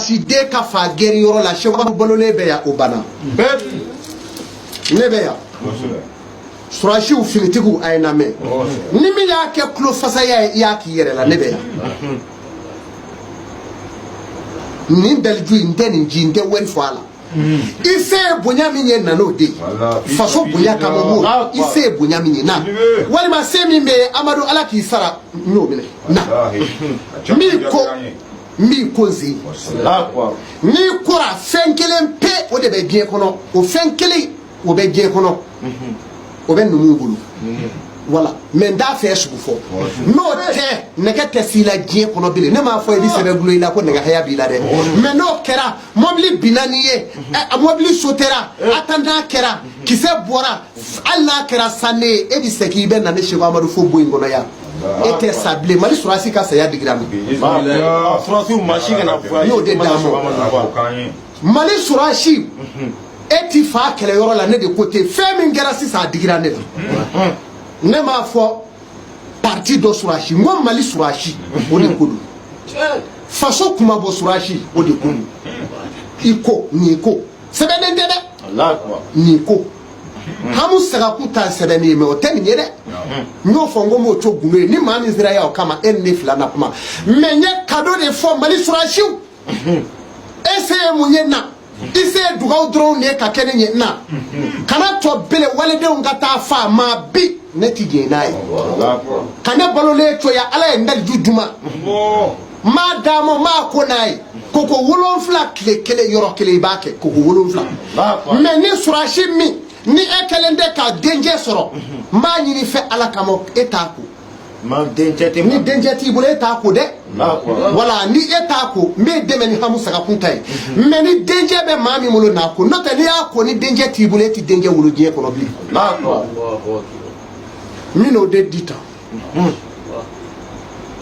Surasi den ka fa gɛri yɔrɔ la, Seku balolen bɛ yan, o banna. Ne bɛ yan, surasiw, finitigiw, a ye na mɛn. Ni min y'a kɛ tulo fasaya ye, i y'a k'i yɛrɛ la. Ne bɛ yan, nin daliju in, n tɛ nin ji, n tɛ wari fɔ a la. I se ye bonya min ye, na n'o de ye. Faso bonya kama, m'o i se ye bonya min ye, na. Walima se min bɛ yen, Amadu, Ala k'i sara, n y'o minɛ, na. N b'i ko, n b'i ko n sen. N'i kora, fɛn kelen pe, o de bɛ diɲɛ kɔnɔ. O fɛn kelen, o bɛ diɲɛ kɔnɔ, o bɛ numuw bolo. Wala mɛ n t'a fɛ sugu fɔ. N'o tɛ, nɛgɛ tɛ s'i la diɲɛ kɔnɔ bilen. Ne m'a fɔ i bɛ sɛbɛn gulon i la ko nɛgɛ haya b'i la dɛ. Mɛ n'o kɛra, mɔbili binna n'i ye, mɔbili sotera, attentat kɛra, kisɛ bɔra, hali n'a kɛra sanne ye, e bɛ segin, i bɛ na ne Seku Amadu fo bon in kɔnɔ yan. E tɛ sa bilen. Mali sɔrɔdasi ka saya digira min. Sɔrɔdasiw, maa si kana N y'o de d'a ma. Mali sɔrɔdasi, e ti fa kɛlɛyɔrɔ la. Ne de ko ten. Fɛn min kɛra sisan, a digira ne la. Ne m'a fɔ parti dɔ sɔrɔdasi, n ko Mali sɔrɔdasi, o de ko don. Faso kuma bɔ sɔrɔdasi, o de ko don. I ko nin ko sɛbɛnnen tɛ dɛ. Nin ko hamu sagaku ta sɛbɛnni ye, mɛ o tɛ nin ye dɛ. N y'o fɔ, n ko n b'o to gundo ye. Ni maa min sera ya o kama, e ni ne fila na kuma. Mɛ n ye cadeau de fɔ Mali sɔrɔdasiw. E se ye mun ye? Na. I se ye dugawu dɔrɔn de ye ka kɛ ne ye. Na, kana tɔ bele walidenw ka taa fa maa bi. Ne ti jɛn n'a ye ka ne balolen to yan. Ala ye n daliju duma, n m'a d'a ma, n m'a ko n'a ye. Koko 7, tile kelen, yɔrɔ kelen, i b'a kɛ koko 7. Mɛ ni sɔrɔsi min ni e kɛlen tɛ ka dencɛ sɔrɔ, n b'a ɲini fɛ Ala kama, e t'a ko. Ni dencɛ t'i bolo, e t'a ko dɛ. Wala ni e t'a ko, n b'e dɛmɛ ni hamu sagakun ta ye. Mɛ ni dencɛ bɛ maa min bolo, n'a ko. N'o tɛ, n'i y'a ko ni dencɛ t'i bolo, e tɛ dencɛ wolo diɲɛ kɔnɔ bilen. N bɛn'o de di tan.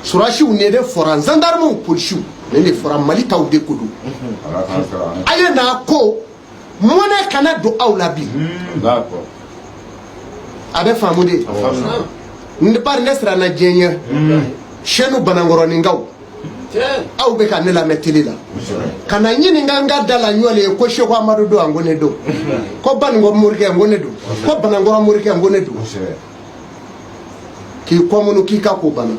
Sɔrɔdasiw, nin de fɔra. Zandarmuw, polisiw, nin de fɔra. Mali taw de ko don. A ye n'a ko, mɔnɛ kana don aw la bi. A bɛ faamu de. Ne bari, ne siranna diɲɛ ɲɛ. Sɛnu Banankɔrɔninkaw, aw bɛ ka ne lamɛn télé la, ka na ɲininka n ka da la ɲɔle ye ko Seku Amadu don, an ko ne don. Ko Baninkɔ morikɛ, n ko ne don. Ko Banankɔrɔ morikɛ, n ko ne don. K'i kɔmunu, k'i ka ko bana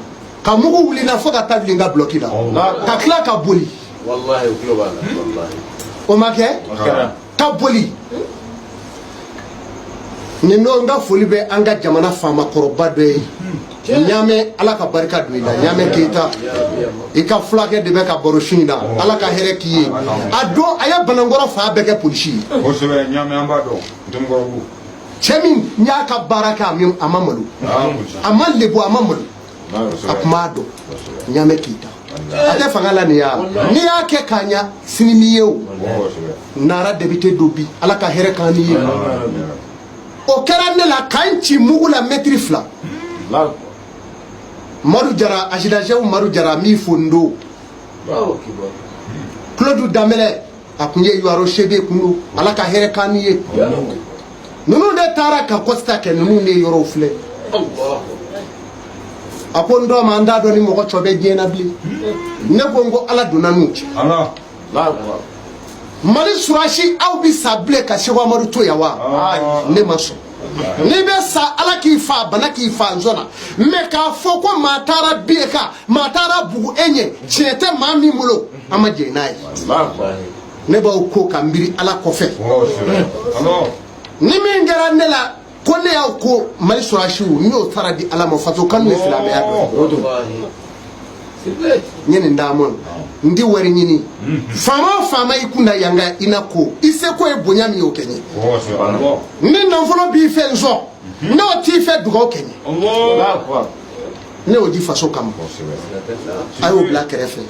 ka mugu wuli na fo ka taa wuli n ka bulɔki la, ka tila ka boli. O ma kɛ ka boli. Nin don, n ka foli bɛ an ka jamana faamakɔrɔba dɔ ye, Ɲamɛ. Ala ka barika don i la, Ɲamɛ Keyita. I ka fulakɛ de bɛ ka baro su in na. Ala ka hɛrɛ k'i ye. A don, a ye Banankɔrɔ fa bɛɛ kɛ polisi ye. Kosɛbɛ, Ɲamɛ, an b'a dɔn Ntomikɔrɔbugu. Cɛ min n y'a ka baara kɛ, a ma malo, a ma lebu, a ma malo, a tun b'a dɔn. Ɲamɛ Keyita, a tɛ fanga la nin ya. N'i y'a kɛ k'a ɲa, sini m'i ye. O nara député don bi. Ala ka hɛrɛ k'an ni ye. O kɛra ne la k'an ci mugu la mɛtiri 2. Madu Jara, adjudant-chef Madu Jara, n b'i fo. N don Claude Danbɛlɛ, a kun ye Yuwaro sebe kun don. Ala ka hɛrɛ k'an ni ye. Ninnu de taara ka constat kɛ, ninnu de yɔrɔw filɛ. A ko n dɔ ma, n t'a dɔn ni mɔgɔ cɔ bɛ diɲɛ na bilen. Ne ko, n ko Ala donna n'u cɛ. Mali surasi, aw bi sa bilen ka Seku Amadu to yan wa? Ne ma sɔn. N'i bɛ sa, Ala k'i fa, bana k'i fa, n sɔnna. Mɛ k'a fɔ ko maa taara bi kan, maa taara bugu e ɲɛ, tiɲɛ tɛ maa min bolo, an ma jɛn n'a ye. Ne b'aw ko ka miiri Ala kɔfɛ. Ni min kɛra ne la ko ne y'aw ko Mali sɔrɔdasiw, n y'o sara di Ala ma. Faso kanu ye silamɛya dɔ ye. N ye nin d'a ma, n ti wari ɲini. Faama o faama, i kun da yanga i na ko i seko ye bonya min ye, o kɛ n ye. Ni nafolo b'i fɛ, n sɔn. N'o t'i fɛ, dugawu kɛ n ye. Ne y'o di faso kama, a y'o bila kɛrɛfɛ.